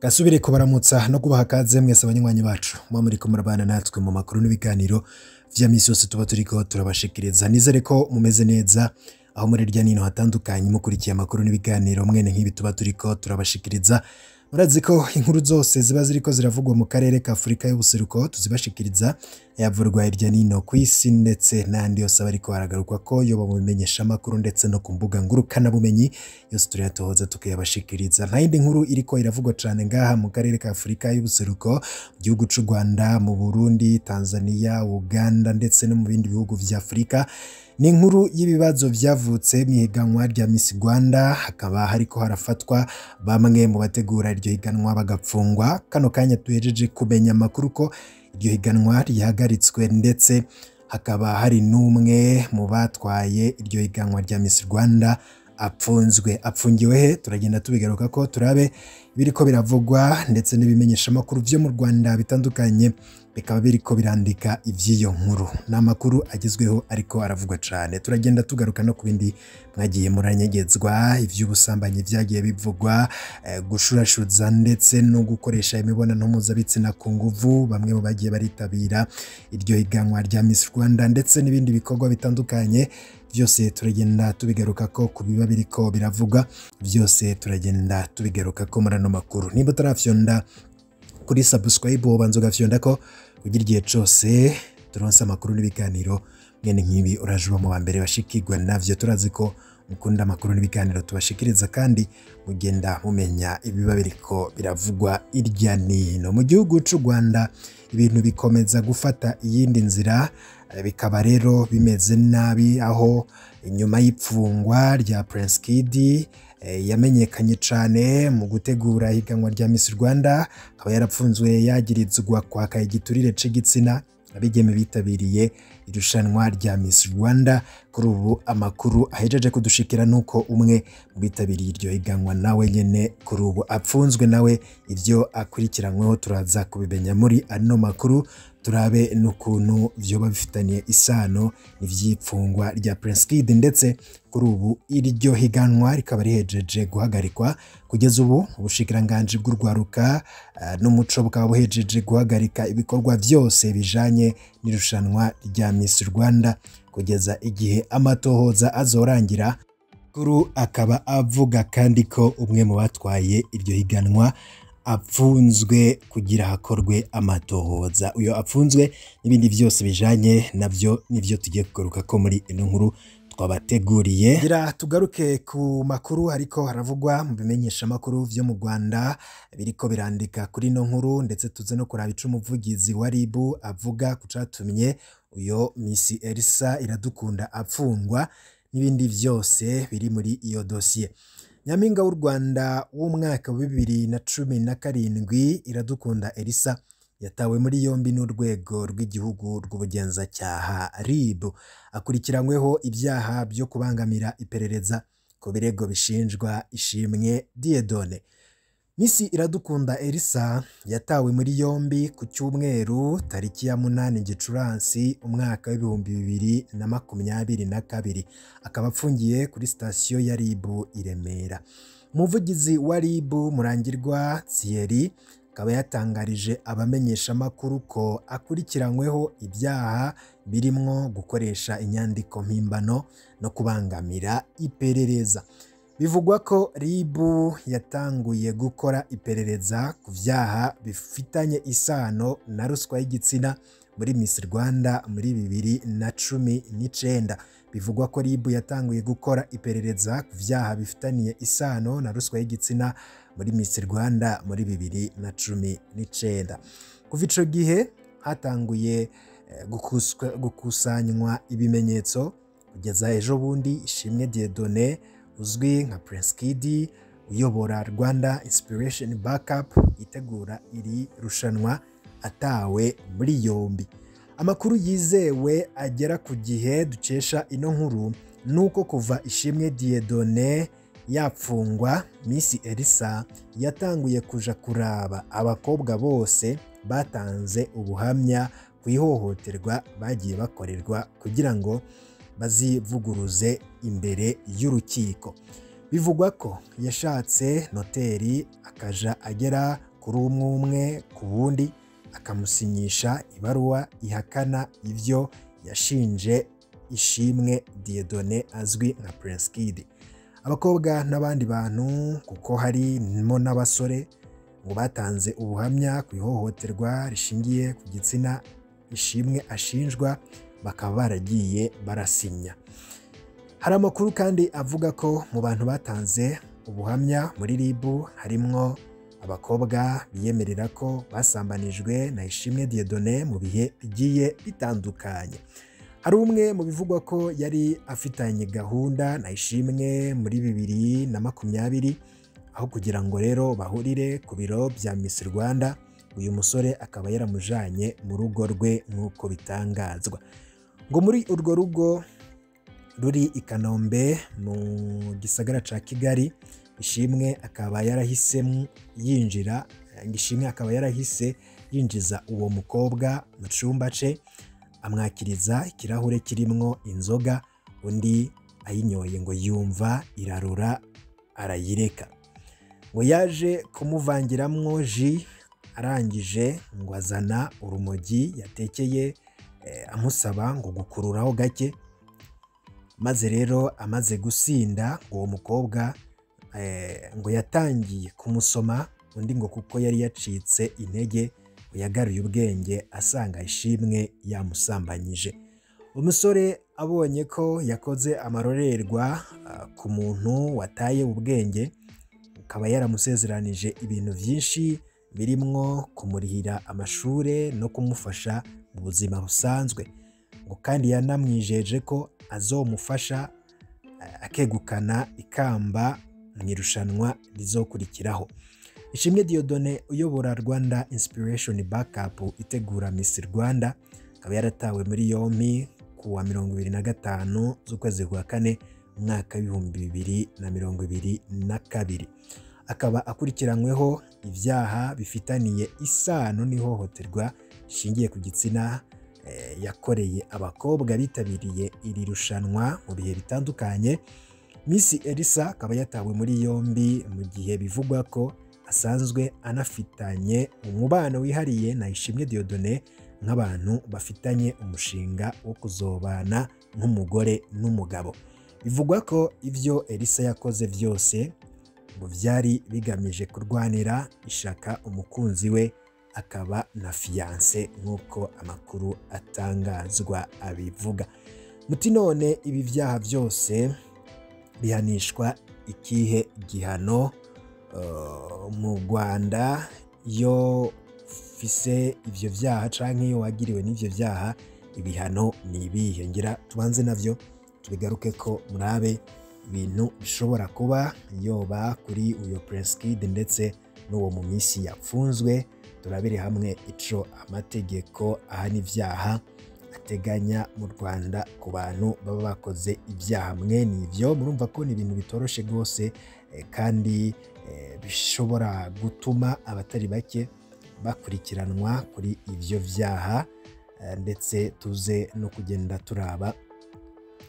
Gasubire kubaramutsa no kubaha kaze mwese abanywanyi bacu muba muriko murabana natwe mu makuru n'ibiganiro vya misi yose tuba turiko turabashikiriza. Nizere ko mumeze neza aho muri irya nino hatandukanye mukurikiye amakuru n'ibiganiro mwene nk'ibi tuba turiko turabashikiriza. Murazi ko inkuru zose ziba ziriko ziravugwa mu karere ka Afurika y'ubuseruko tuzibashikiriza, yavurwa hirya nino kw'isi ndetse n'andi yose aba ariko haragarukwa ko yoba mu bimenyeshamakuru ndetse no ku mbuga ngurukanabumenyi yose turayatohoza tukayabashikiriza. Nta yindi nkuru iriko iravugwa cane ngaha mu karere ka Afurika y'ubuseruko, mu gihugu c'u Rwanda, mu Burundi, Tanzania, Uganda ndetse no mu bindi bihugu vya Afurika. Ni inkuru y'ibibazo vyavutse mw'ihiganwa rya Miss Rwanda, hakaba hariko harafatwa bamwe mu bategura iryo higanwa bagapfungwa. Kano kanya tuhejeje kumenya amakuru ko iryo higanwa rihagaritswe, ndetse hakaba hari n'umwe mu batwaye iryo higanwa rya Miss Rwanda apfunzwe. Apfungiwe he? Turagenda tubigaruka ko turabe biriko biravugwa, ndetse n'ibimenyeshamakuru vyo mu Rwanda bitandukanye bikaba biriko birandika ivy'iyo nkuru. Ni amakuru agezweho ariko aravugwa cane. Turagenda tugaruka no ku bindi mwagiye muranyegezwa, ivy'ubusambanyi vyagiye bivugwa, gushurashuza ndetse no gukoresha imibonano mpuzabitsina ku nguvu bamwe mu bagiye baritabira iryo higanwa rya Miss Rwanda, ndetse n'ibindi bikorwa bitandukanye. Vyose turagenda tubigaruka ko ku biba biriko biravugwa, vyose turagenda tubigaruka ko muri ano makuru. Nimba utarafyonda kuri subscribe, wobanza ugafyonda ko kugira igihe cose turonse amakuru n'ibiganiro mwene nk'ibi uraje uba mu ba mbere bashikirwa navyo. Turazi ko mukunda amakuru n'ibiganiro tubashikiriza kandi mugenda mumenya ibiba biriko biravugwa irya nino. Mu gihugu c'u Rwanda ibintu bikomeza gufata iyindi nzira, bikaba rero bimeze nabi, aho inyuma y'ipfungwa rya Prince Kid yamenyekanye cane mu gutegura ihiganwa rya Miss Rwanda, akaba yarapfunzwe yagirizwa kwaka igiturire c'igitsina abigeme bitabiriye irushanwa rya Miss Rwanda. Kuri ubu amakuru ahejeje kudushikira nuko umwe mu bitabiriye iryo higanwa nawe nyene kuri ubu apfunzwe, nawe ivyo akurikiranyweho turaza kubimenya muri ano makuru, turabe n'ukuntu vyoba bifitaniye isano n'ivy'ipfungwa rya Prince Kid. Ndetse kuri ubu iryo higanwa rikaba rihejeje guhagarikwa. Kugeza ubu ubushikiranganji bw'urwaruka n'umuco bukaba buhejeje guhagarika ibikorwa vyose bijanye n'irushanwa rya Miss Rwanda kugeza igihe amatohoza azorangira. Kuru akaba avuga kandi ko umwe mu batwaye iryo higanwa apfunzwe kugira hakorwe amatohoza. Uyo apfunzwe n'ibindi vyose bijanye navyo nivyo tugiye kugaruka ko muri ino nkuru twabateguriye. Gira tugaruke ku makuru ariko haravugwa mu bimenyesha makuru vyo mu Rwanda biriko birandika kuri ino nkuru, ndetse tuze no kuraba ico umuvugizi wa RIB avuga kucatumye uyo Miss Elsa Iradukunda apfungwa n'ibindi vyose biri muri iyo dosiye. Nyampinga w'u Rwanda w'umwaka wa 2017 Iradukunda Elsa yatawe muri yombi n'urwego rw'igihugu rw'ubugenzacyaha RIB, akurikiranyweho ibyaha byo kubangamira iperereza ku birego bishinjwa Ishimwe Dieudonné. Miss Iradukunda Elsa yatawe muri yombi ku cyumweru tariki ya 8 Gicurasi umwaka w'2022, akaba apfungiye kuri sitasiyo ya RIB i Remera. Umuvugizi wa RIB Murangirwa Thierry akaba yatangarije abamenyeshamakuru ko akurikiranyweho ibyaha birimwo gukoresha inyandiko mpimbano no kubangamira iperereza. Bivugwa ko RIB yatanguye gukora iperereza ku vyaha bifitanye isano na ruswa y'igitsina muri Miss Rwanda muri 2019. Bivugwa ko RIB yatanguye gukora iperereza ku vyaha bifitaniye isano na ruswa y'igitsina muri Miss Rwanda muri 2019. Kuva ico gihe hatanguye gukusanywa ibimenyetso kugeza ejo bundi Ishimwe Dieudonné uzwi nka Prince Kid uyobora Rwanda Inspiration Backup itegura iri rushanwa atawe muri yombi. Amakuru yizewe agera ku gihe dukesha ino nkuru nuko kuva Ishimwe Dieudonné yapfungwa, Miss Elsa yatanguye kuja kuraba abakobwa bose batanze ubuhamya ku ihohoterwa bagiye bakorerwa kugira ngo bazivuguruze imbere y'urukiko. Bivugwa ko yashatse noteri akaja agera kuri umwe umwe ku wundi, akamusinyisha ibaruwa ihakana ivyo yashinje Ishimwe Dieudonné azwi nka Prince Kid. Abakobwa n'abandi bantu, kuko harimo n'abasore, ngo batanze ubuhamya ku ihohoterwa rishingiye ku gitsina Ishimwe ashinjwa, bakaba baragiye barasinya. Hari amakuru kandi avuga ko mu bantu batanze ubuhamya muri RIB harimwo abakobwa biyemerera ko basambanijwe na Ishimwe Dieudonné mu bihe bigiye bitandukanye. Hari umwe mu bivugwa ko yari afitanye gahunda na Ishimwe muri 2020, aho kugira ngo rero bahurire ku biro bya Miss Rwanda, uyu musore akaba yaramujanye mu rugo rwe nk'uko bitangazwa. Ngo muri urwo rugo ruri i Kanombe mu gisagara ca Kigali, Ishimwe akaba yarahise yinjira, Ishimwe akaba yarahise yinjiza uwo mukobwa mu cumba ce, amwakiriza ikirahure kirimwo inzoga, undi ayinyoye ngo yumva irarura arayireka. Ngo yaje kumuvangiramwo ji, arangije ngo azana urumogi yatekeye, amusaba ngo gukururaho gake, maze rero amaze gusinda ngo uwo mukobwa ngo yatangiye kumusoma, undi ngo kuko yari yacitse intege yagaruye ubwenge asanga Ishimwe yamusambanyije. Umusore abonye ko yakoze amarorerwa ku muntu wataye ubwenge, akaba yaramusezeranije ibintu byinshi birimwo kumurihira amashure no kumufasha mu buzima busanzwe, ngo kandi yanamwijeje ko azomufasha akegukana ikamba mu irushanwa rizokurikiraho. Ishimwe Dieudonné uyobora Rwanda Inspiration Backup itegura Miss Rwanda, akaba yaratawe muri yompi kuwa 25 z'ukwezi kwa kane umwaka 2022, akaba akurikiranyweho ibyaha bifitaniye isano n'ihohoterwa rishingiye ku gitsina yakoreye abakobwa bitabiriye iri rushanwa mu bihe bitandukanye. Miss Elsa akaba yatawe muri yombi mu gihe bivugwa ko asanzwe anafitanye umubano wihariye na Ishimwe Dieudonné nk'abantu bafitanye umushinga wo kuzobana nk'umugore n'umugabo. Bivugwa ko ivyo Elsa yakoze vyose ngo vyari bigamije kurwanira ishaka umukunzi we akaba na fiancé, nk'uko amakuru atangazwa abivuga. Muti none ibi vyaha vyose bihanishwa ikihe gihano mu Rwanda? Iyo ufise ivyo vyaha canke iyo wagiriwe n'ivyo vyaha, ibihano ni ibihe? Ngira tubanze navyo tubigaruke ko murabe ibintu bishobora kuba yoba kuri uyo Prince Kid ndetse n'uwo mu minsi yapfunzwe. Turabire hamwe ico amategeko ahana ivyaha ateganya mu Rwanda ku bantu baba bakoze ibyaha mwene ivyo. Murumva ko ni ibintu bitoroshe rwose, kandi bishobora gutuma abatari bake bakurikiranwa kuri ivyo vyaha, ndetse tuze no kugenda turaba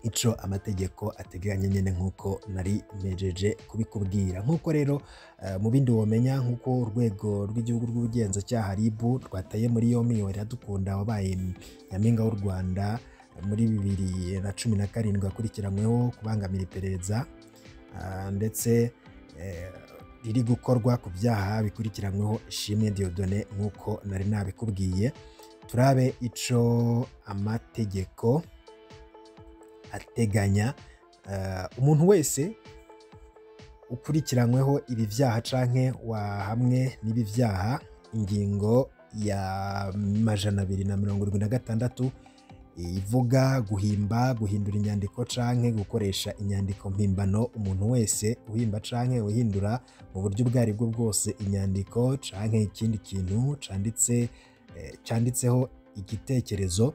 ico amategeko ateganya nyene nk'uko nari mejeje kubikubwira. Nk'uko rero mu bindi womenya, nk'uko urwego rw'igihugu rw'ubugenzacyaha RIB rwataye muri yombi Iradukunda wabaye nyampinga w'u Rwanda muri 2017, akurikiranyweho kubangamira iperereza ndetse riri gukorwa ku byaha bikurikiranyweho Ishimwe Dieudonné nk'uko nari nabikubwiye. Turabe ico amategeko ateganya. Umuntu wese ukurikiranyweho ibi vyaha canke wahamwe n'ibi vyaha, ingingo ya 276 ivuga guhimba, guhindura inyandiko canke gukoresha inyandiko mpimbano. Umuntu wese uhimba canke uhindura mu buryo ubwo aribwo bwose inyandiko canke ikindi kintu canditse, canditseho igitekerezo,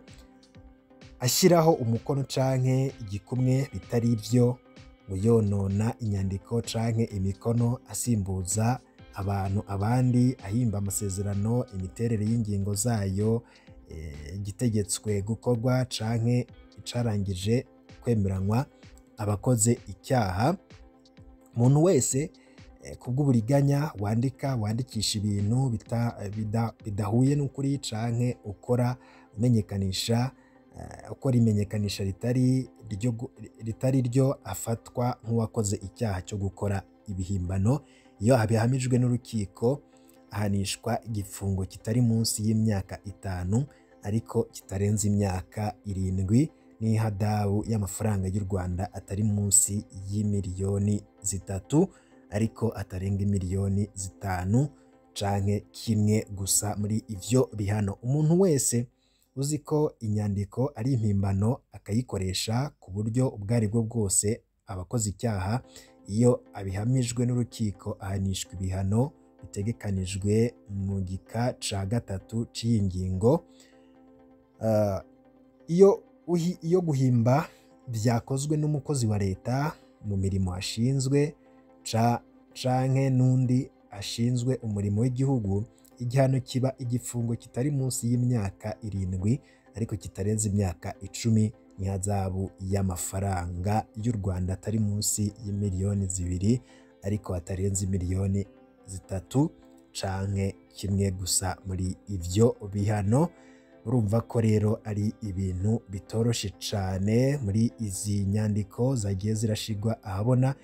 ashyiraho umukono canke igikumwe bitari ivyo, ngo yonona inyandiko canke imikono, asimbuza abantu abandi, ahimba amasezerano, imiterere y'ingingo zayo, igitegetswe gukorwa canke icarangije kwemeranywa, abakoze icyaha. Umuntu wese Kubw'uburiganya wandika, wandikisha ibintu bidahuye n'ukuri, canke ukora umenyekanisha, ukora imenyekanisha ritari ryo, afatwa nk'uwakoze icyaha cyo gukora ibihimbano. Iyo abihamijwe n'urukiko ahanishwa igifungo kitari munsi y'imyaka 5 ariko kitarenze imyaka 7 n'ihadabu y'amafaranga y'u Rwanda atari munsi y'imiliyoni 3 ariko atarenga miliyoni 5 canke kimwe gusa muri ivyo bihano. Umuntu wese uzi ko inyandiko ari impimbano akayikoresha ku buryo ubwo aribwo bwose abakoze icyaha. Iyo abihamijwe n'urukiko ahanishwa ibihano bitegekanijwe mu gika ca 3 c'iyi ngingo. Iyo guhimba byakozwe n'umukozi wa leta mu mirimo ashinzwe canke n'undi ashinzwe umurimo w'igihugu, igihano kiba igifungo kitari munsi y'imyaka 7 ariko kitarenze imyaka 10 n'ihazabu y'amafaranga y'u Rwanda atari munsi y'imiliyoni 2 ariko atarenze miliyoni 3 canke kimwe gusa muri ivyo bihano. Urumva ko rero ari ibintu bitoroshe cane muri izi nyandiko zagiye zirashigwa ahabona.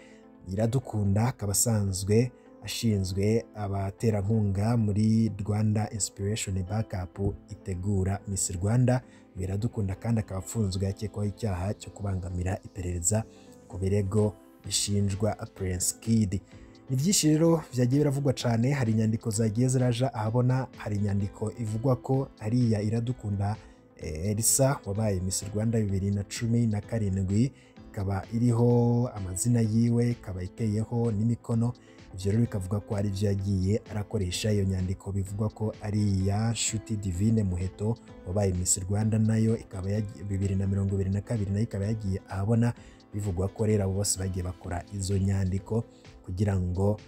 Iradukunda akaba asanzwe ashinzwe abaterankunga muri Rwanda Inspiration Backup itegura Miss Rwanda. Iradukunda kandi akaba afunzwe akekwaho icyaha cyo kubangamira iperereza ku birego bishinjwa Prince Kid. Ni byinshi rero byagiye biravugwa cane. Hari inyandiko zagiye ziraja ahabona, hari inyandiko ivugwa ko ariya Iradukunda Elsa wabaye Miss Rwanda 2017, ikaba iriho amazina yiwe, ikaba iteyeho n'imikono. Ivyo rero bikavuga ko ari byo yagiye arakoresha. Iyo nyandiko bivugwa ko ari iya Nshuti Divine Muheto wabaye Miss Rwanda, nayo ikaba 2022, nayo ikaba yagiye ahabona. Bivugwa ko rero abo bose bagiye bakora izo nyandiko kugira ngo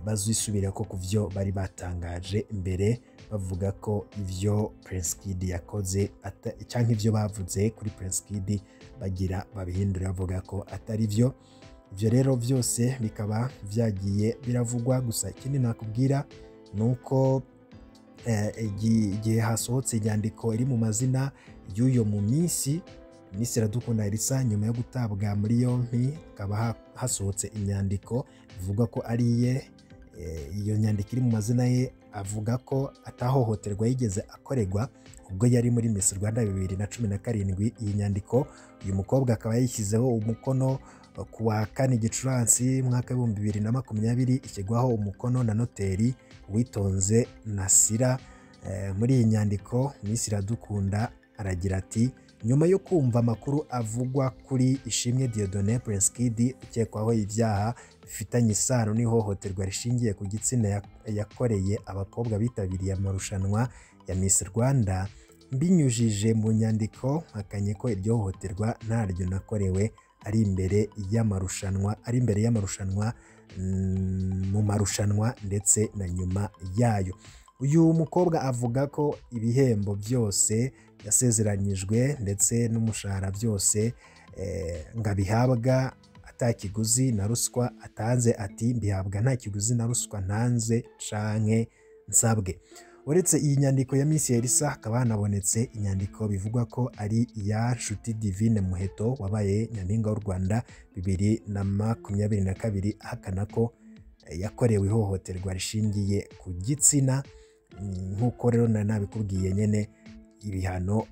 bazisubire ko kuvyo bari batangaje imbere, bavuga ko ivyo Prince Kid yakoze canke ivyo bavuze kuri Prince Kid bagira babihindura bavuga ko atari vyo. Ivyo rero vyose bikaba vyagiye biravugwa. Gusa ikindi nakubwira nuko igihe hasohotse inyandiko iri mu mazina y'uyo mu minsi Miss Iradukunda Elsa nyuma yo gutabwa muri yompi, hakaba hasohotse inyandiko ivuga ko ari iye. Iyo nyandiko iri mu mazina ye, avuga ko atahohoterwa yigeze akorerwa ubwo yari muri Miss Rwanda 2017. Iyi nyandiko uyu mukobwa akaba yayishyizeho umukono ku wa 4 Gicurasi mwaka 2020, ishyirwaho umukono na noteri Witonze Nasira. Muri iyi nyandiko Miss Iradukunda aragira ati: nyuma yo kumva amakuru avugwa kuri Ishimwe Dieudonné Prince Kid ukekwaho ibyaha bifitanye isano n'ihohoterwa rishingiye ku gitsina yakoreye abakobwa bitabiriye amarushanwa ya Miss Rwanda, mbinyujije mu nyandiko mpakanye ko iryo hohoterwa ntaryo nakorewe ari imbere y'amarushanwa, mu marushanwa ndetse na nyuma yayo. Uyu mukobwa avuga ko ibihembo byose yasezeranyijwe ndetse n'umushahara byose ngo abihabwa atakiguzi na ruswa atanze. Ati: mbihabwa nta kiguzi na ruswa ntanze canke nsabwe. Uretse iyi nyandiko ya Miss Elsa, hakaba hanabonetse inyandiko bivugwa ko ari iya Nshuti Divine Muheto wabaye Nyampinga w'u Rwanda 2022, ahakana ko yakorewe ihohoterwa rishingiye ku gitsina. Nk'uko rero nabikubwiye nyene ibihano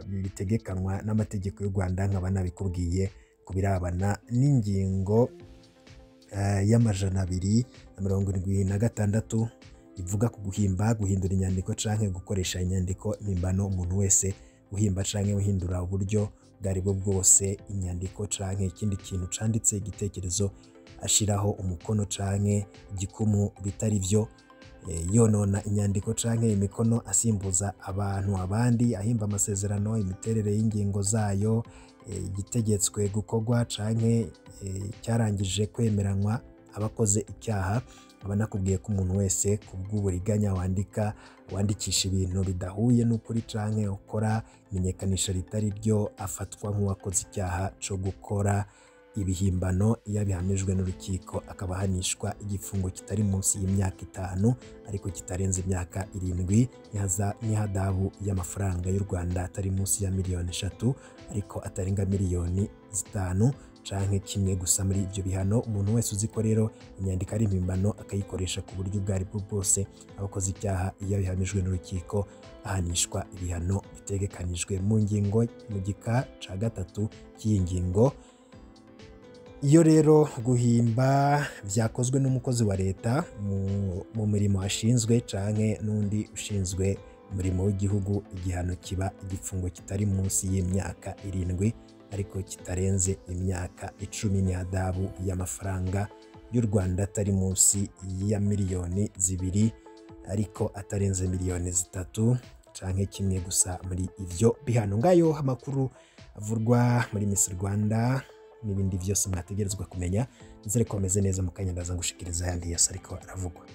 bitegekanwa n'amategeko y'u Rwanda, nkaba nabikubwiye ku birabana n'ingingo y'276 ivuga ku guhimba, guhindura inyandiko canke gukoresha inyandiko mpimbano. Umuntu wese uhimba canke uhindura uburyo bwo aribwo bwose inyandiko canke ikindi kintu canditse, igitekerezo, ashiraho umukono canke igikumu bitari vyo, yonona inyandiko canke imikono, asimbuza abantu abandi, ahimba amasezerano, imiterere y'ingingo zayo, igitegetswe gukorwa canke cyarangije kwemeranywa, abakoze icyaha. Aba nakubwiye ko umuntu wese kubw'uburiganya wandika, wandikisha ibintu bidahuye n'ukuri canke ukora imenyekanisha ritari ryo, afatwa nk'uwakoze icyaha co gukora ibihimbano iyo abihamijwe n'urukiko akaba ahanishwa igifungo kitari munsi y'imyaka 5 ariko kitarenze imyaka 7 n'ihadabu y'amafaranga y'u Rwanda atari munsi ya miliyoni 3 ariko atarenga miliyoni 5 canke kimwe gusa muri ibyo bihano. Umuntu wese uzi ko rero inyandiko ari impimbano akayikoresha ku buryo ubwo aribwo bwose abakoze icyaha iyo abihamijwe n'urukiko ahanishwa ibihano bitegekanijwe mu ngingo mu gika ca 3 cy'iyi ngingo. Iyo rero guhimba byakozwe n'umukozi wa leta mu mirimo ashinzwe canke n'undi ushinzwe umurimo w'igihugu, igihano kiba igifungo kitari munsi y'imyaka 7 ariko kitarenze imyaka 10 n'ihadabu y'amafaranga y'u Rwanda atari munsi ya miliyoni 2 ariko atarenze miliyoni 3 canke kimwe gusa muri ivyo bihano. Ngayo amakuru avurwa muri Miss Rwanda n'ibindi byose mwategerezwa kumenya. Nizere ko meze neza, mukanya ndaza ngushikiriza ayandi yose ariko aravugwa.